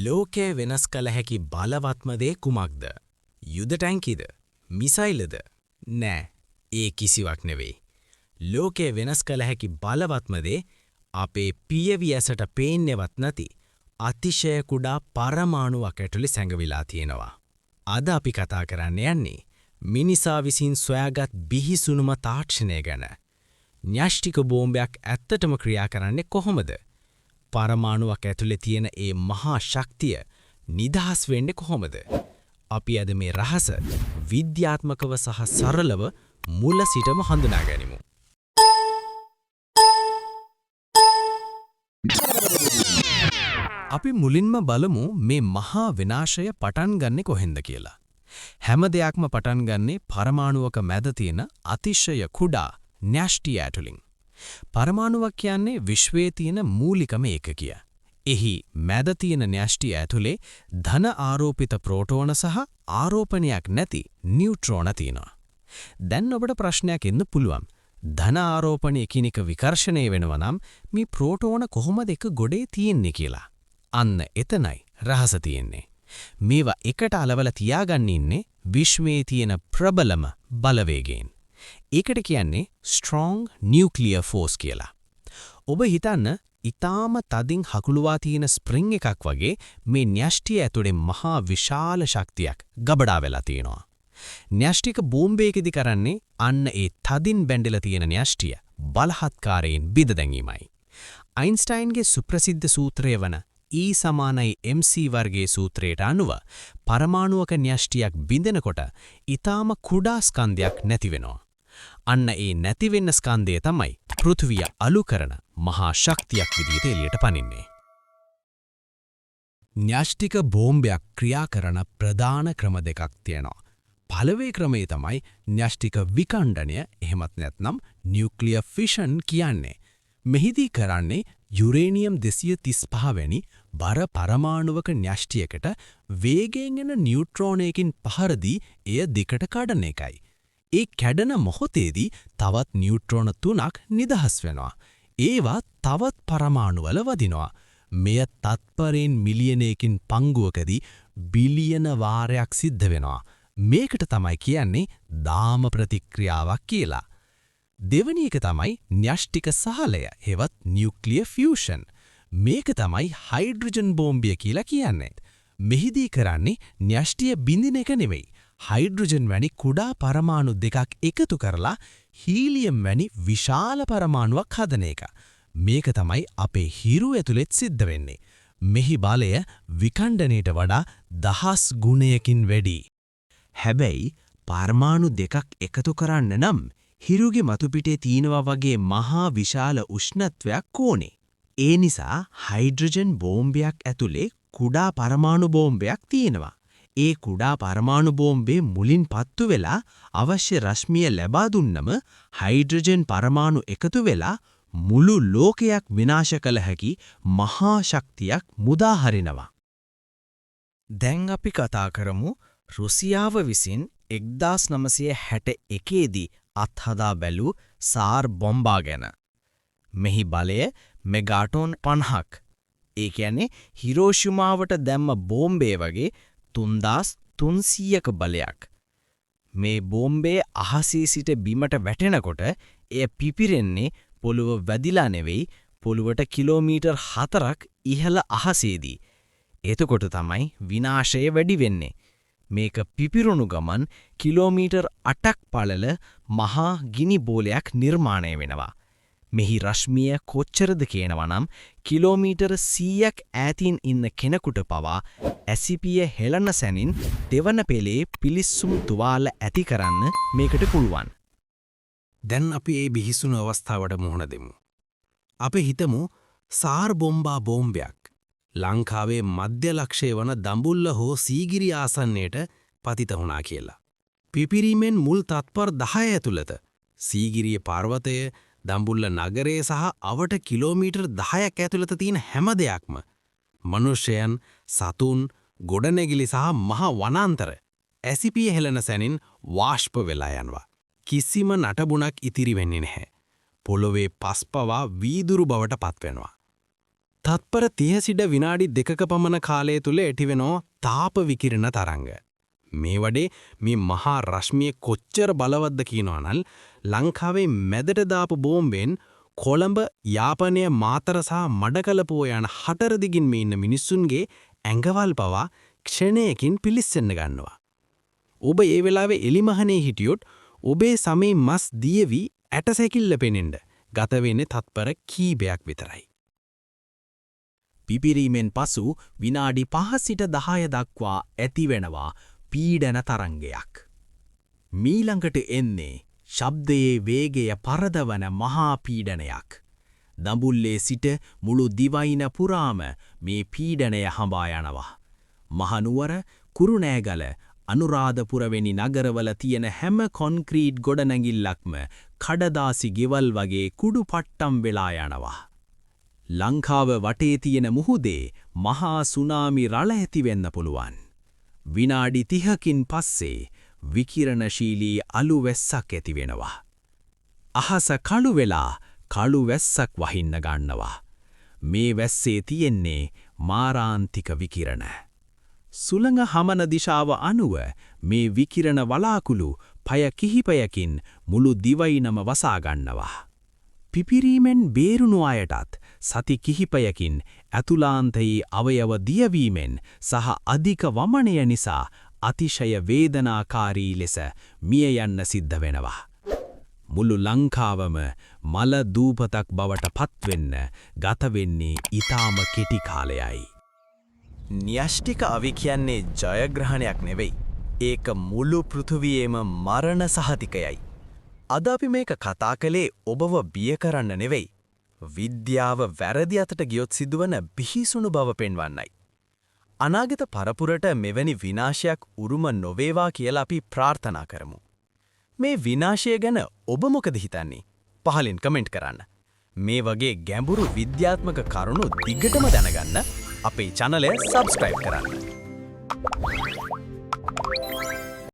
ලෝකය වෙනස් කළ හැකි බලවත්ම දේ කුමක්ද? යුද ටැංකිද? මිසයිලද? නෑ, ඒ කිසිවක් නෙවෙයි. ලෝකය වෙනස් කළ හැකි බලවත්ම දේ අපේ පියවි ඇසට පේන්නේවත් නැති අතිශය කුඩා පරමාණුවක් ඇතුලේ සැඟවිලා තියෙනවා. අද අපි කතා කරන්න යන්නේ මිනිසා විසින් සොයාගත් බිහිසුණුම තාක්ෂණය ගැන. න්‍යෂ්ටික බෝම්බයක් ඇත්තටම ක්‍රියා කරන්නේ කොහොමද? පරමාණුවක් ඇතුලේ තියෙන ඒ මහා ශක්තිය නිදහස් වෙන්නේ කොහොමද? අපි අද මේ රහස විද්‍යාත්මකව සහ සරලව මුල සිටම හඳුනා ගනිමු. අපි මුලින්ම බලමු මේ මහා විනාශය පටන් ගන්නෙ කොහෙන්ද කියලා. හැම දෙයක්ම පටන් ගන්නෙ පරමාණුවක මැද තියෙන අතිශය කුඩා න්‍යෂ්ටිය ඇතුලින්. පරමාණුවක් කියන්නේ විශ්වයේ තියෙන මූලිකම ඒකකය. එහි මැද තියෙන න්‍යෂ්ටිය ඇතුලේ ධන ආරෝපිත ප්‍රෝටෝන සහ ආරෝපණයක් නැති නියුට්‍රෝන තියෙනවා. දැන් ඔබට ප්‍රශ්නයක් එන්න පුළුවන්. ධන ආරෝපණය එකිනෙක විකර්ෂණය වෙනවා නම් මේ ප්‍රෝටෝන කොහොමද එක ගොඩේ තියෙන්නේ කියලා. අන්න එතනයි රහස තියෙන්නේ. මේවා එකට අලවලා තියාගන්න ඉන්නේ විශ්වයේ තියෙන ප්‍රබලම බලවේගයෙන්. ඒකට කියන්නේ strong nuclear force කියලා. ඔබ හිතන්න, ඉතාම තදින් හකුලුවා තියෙන ස්ප්‍රින්ග් එකක් වගේ මේ න්‍යෂ්ටිය ඇතුලේ මහා විශාල ශක්තියක් ගබඩා වෙලා තියෙනවා. න්‍යෂ්ටික බෝම්බයකදී කරන්නේ අන්න ඒ තදින් බැඳිලා තියෙන න්‍යෂ්ටිය බලහත්කාරයෙන් බිඳ දැමීමයි. අයින්ස්ටයින්ගේ සුප්‍රසිද්ධ සූත්‍රය වන E සමානයි mc වර්ගයේ සූත්‍රයට අනුව පරමාණුවක න්‍යෂ්ටියක් බිඳෙනකොට ඉතාම කුඩා ස්කන්ධයක් නැති වෙනවා. අන්න ඒ නැති වෙන්න ස්කන්ධය තමයි පෘථුවිය අලු කරන මහා ශක්තියක් විදිහට එළියට පනින්නේ. න්‍යෂ්ටික බෝම්බයක් ක්‍රියා කරන ප්‍රධාන ක්‍රම දෙකක් තියෙනවා. පළවෙනි ක්‍රමය තමයි න්‍යෂ්ටික විකණ්ඩනය, එහෙමත් නැත්නම් නියුක්ලියර් ෆිෂන් කියන්නේ. මෙහිදී කරන්නේ යුරේනියම් 235 වැනි බර පරමාණුවක න්‍යෂ්ටියකට වේගයෙන් එන නියුට්‍රෝනයකින් පහර දී එය දෙකට කඩන එකයි. ඒ කැඩෙන මොහොතේදී තවත් නියුට්‍රෝන තුනක් නිදහස් වෙනවා. ඒවා තවත් පරමාණු වල වදිනවා. මෙය තත්පරයෙන් මිලියනයකින් පංගුවකදී බිලියන වාරයක් සිද්ධ වෙනවා. මේකට තමයි කියන්නේ දාම ප්‍රතික්‍රියාවක් කියලා. දෙවැනි එක තමයි න්‍යෂ්ටික සහලය, හෙවත් නියුක්ලියර් ෆියුෂන්. මේක තමයි හයිඩ්‍රජන් බෝම්බය කියලා කියන්නේ. මෙහිදී කරන්නේ න්‍යෂ්ටිය බිඳින එක නෙවෙයි. හයිඩ්‍රජන් වැනි කුඩා පරමාණු දෙකක් එකතු කරලා හීලියම් වැනි විශාල පරමාණුවක් හදන එක. මේක තමයි අපේ හිරු ඇතුළෙත් සිද්ධ වෙන්නේ. මෙහි බලය විකණ්ඩනයට වඩා දහස් ගුණයකින් වැඩි. හැබැයි පරමාණු දෙකක් එකතු කරන්න නම් හිරුගේ මතු පිටේ තියෙනවා වගේ මහා විශාල උෂ්ණත්වයක් ඕනේ. ඒ නිසා හයිඩ්‍රජන් බෝම්බයක් ඇතුලේ කුඩා පරමාණු බෝම්බයක් තියෙනවා. ඒ කුඩා පරමාණු බෝම්බේ මුලින් පත්තු වෙලා අවශ්‍ය රශ්මිය ලැබා දුන්නම හයිඩ්‍රජන් පරමාණු එකතු වෙලා මුළු ලෝකයක් විනාශ කළ හැකි මහා ශක්තියක් මුදා හරිනවා. දැන් අපි කතා කරමු රුසියාව විසින් 1961 දී අත්හදා බැලූ සාර් බොම්බා ගැන. මෙහි බලය මෙගාටෝන් 50ක්. ඒ කියන්නේ හිරෝෂිමාවට දැම්ම බෝම්බේ වගේ 3300ක බලයක්. මේ බෝම්බේ අහසේ සිට බිමට වැටෙනකොට එය පිපිරෙන්නේ පොළොව වැදිලා නෙවෙයි, පොළොවට කිලෝමීටර් 4ක් ඉහළ අහසේදී. එතකොට තමයි විනාශය වැඩි වෙන්නේ. මේක පිපිරුණු ගමන් කිලෝමීටර් 8ක් පළල මහා ගිනි බෝලයක් නිර්මාණය වෙනවා. මෙහි රශ්මිය කොච්චරද කියනවා නම්, කිලෝමීටර් 100ක් ඈතින් ඉන්න කෙනෙකුට පවා ඇසිපිය හෙළන සැනින් දෙවන පෙළේ පිලිස්සුම් තුවාල ඇති කරන්න මේකට පුළුවන්. දැන් අපි ඒ බිහිසුණු අවස්ථාවට මුහුණ දෙමු. අපි හිතමු සාර් බොම්බා බෝම්බයක් ලංකාවේ මධ්‍ය ලක්ෂය වන දඹුල්ල හෝ සීගිරි ආසන්නයට පතිත වුණා කියලා. පිපිරීමෙන් මුල් තත්පර 10 ඇතුළත සීගිරිය පර්වතය, දඹුල්ල නගරය සහ අවට කිලෝමීටර් 10ක් ඇතුළත තියෙන හැම දෙයක්ම, මනුෂ්‍යයන්, සතුන්, ගොඩනැගිලි සහ මහ වනාන්තර ඇසිපිය හෙළන සැනින් වාෂ්ප වෙලා යනවා. කිසිම නටබුණක් ඉතිරි වෙන්නේ නැහැ. පොළොවේ පස් පවා වීදුරු බවට පත් වෙනවා. තත්පර 30 සිට විනාඩි 2ක පමණ කාලය තුල ඇතිවෙනවා තාප විකිරණ තරංග. මේ වඩේ මේ මහා රශ්මිය කොච්චර බලවත්ද කියනවා නම් ලංකාවේ මැදට දාපු බෝම්බෙන් කොළඹ, යාපනය, මාතර සහ මඩකලපුව යන හතර දිගින් මේ ඉන්න මිනිස්සුන්ගේ ඇඟවල් පවා ක්ෂණයකින් පිලිස්සෙන්න ගන්නවා. ඔබ ඒ වෙලාවේ එලිමහනේ හිටියොත් ඔබේ සමේ මස් දියවි ඇට සැකිල්ල පෙනෙන්න ගත වෙන්නේ තත්පර කීපයක් විතරයි. පිපිරීමෙන් පසු විනාඩි 5 සිට 10 දක්වා ඇතිවෙනවා පීඩන තරංගයක්. මීළඟට එන්නේ ශබ්දයේ වේගය පරදවන මහා පීඩනයක්. දඹුල්ලේ සිට මුළු දිවයින පුරාම මේ පීඩනය හඹා යනවා. මහනුවර, කුරුණෑගල, අනුරාධපුර වැනි නගරවල තියෙන හැම කොන්ක්‍රීට් ගොඩනැගිල්ලක්ම කඩදාසි ගෙවල් වගේ කුඩු පට්ටම් වෙලා යනවා. ලංකාව වටේ තියෙන මුහුදේ මහා සුනාමි රළ ඇති වෙන්න පුළුවන්. විනාඩි 30කින් පස්සේ විකිරණශීලී අලු වැස්සක් ඇති වෙනවා. අහස කළු වෙලා කළු වැස්සක් වහින්න ගන්නවා. මේ වැස්සේ තියෙන්නේ මාරාන්තික විකිරණ. සුළඟ හමන දිශාව අනුව මේ විකිරණ වලාකුළු පය කිහිපයකින් මුළු දිවයිනම වසා ගන්නවා. පිපිරීමෙන් බේරුණු අයටත් සති කිහිපයකින් ඇතුළාන්තයේ අවයව දියවීමෙන් සහ අධික වමනය නිසා අතිශය වේදනාකාරී ලෙස මිය යන්න සිද්ධ වෙනවා. මුළු ලංකාවම මල දූපතක් බවට පත්වෙන්න ගත වෙන්නේ ඊටාම කෙටි කාලයයි. න්‍යෂ්ටික අවි කියන්නේ ජයග්‍රහණයක් නෙවෙයි. ඒක මුළු පෘථුවියේම මරණ සහතිකයයි. අද අපි මේක කතා කළේ ඔබව බිය කරන්න නෙවෙයි. විද්‍යාව වැරදි අතට ගියොත් සිදුවන බිහිසුණු බව පෙන්වන්නයි. අනාගත පරපුරට මෙවැනි විනාශයක් උරුම නොවේවා කියලා අපි ප්‍රාර්ථනා කරමු. මේ විනාශය ගැන ඔබ මොකද හිතන්නේ? පහලින් කමෙන්ට් කරන්න. මේ වගේ ගැඹුරු විද්‍යාත්මක කරුණු දිගටම දැනගන්න අපේ චැනලය සබ්ස්ක්‍රයිබ් කරන්න.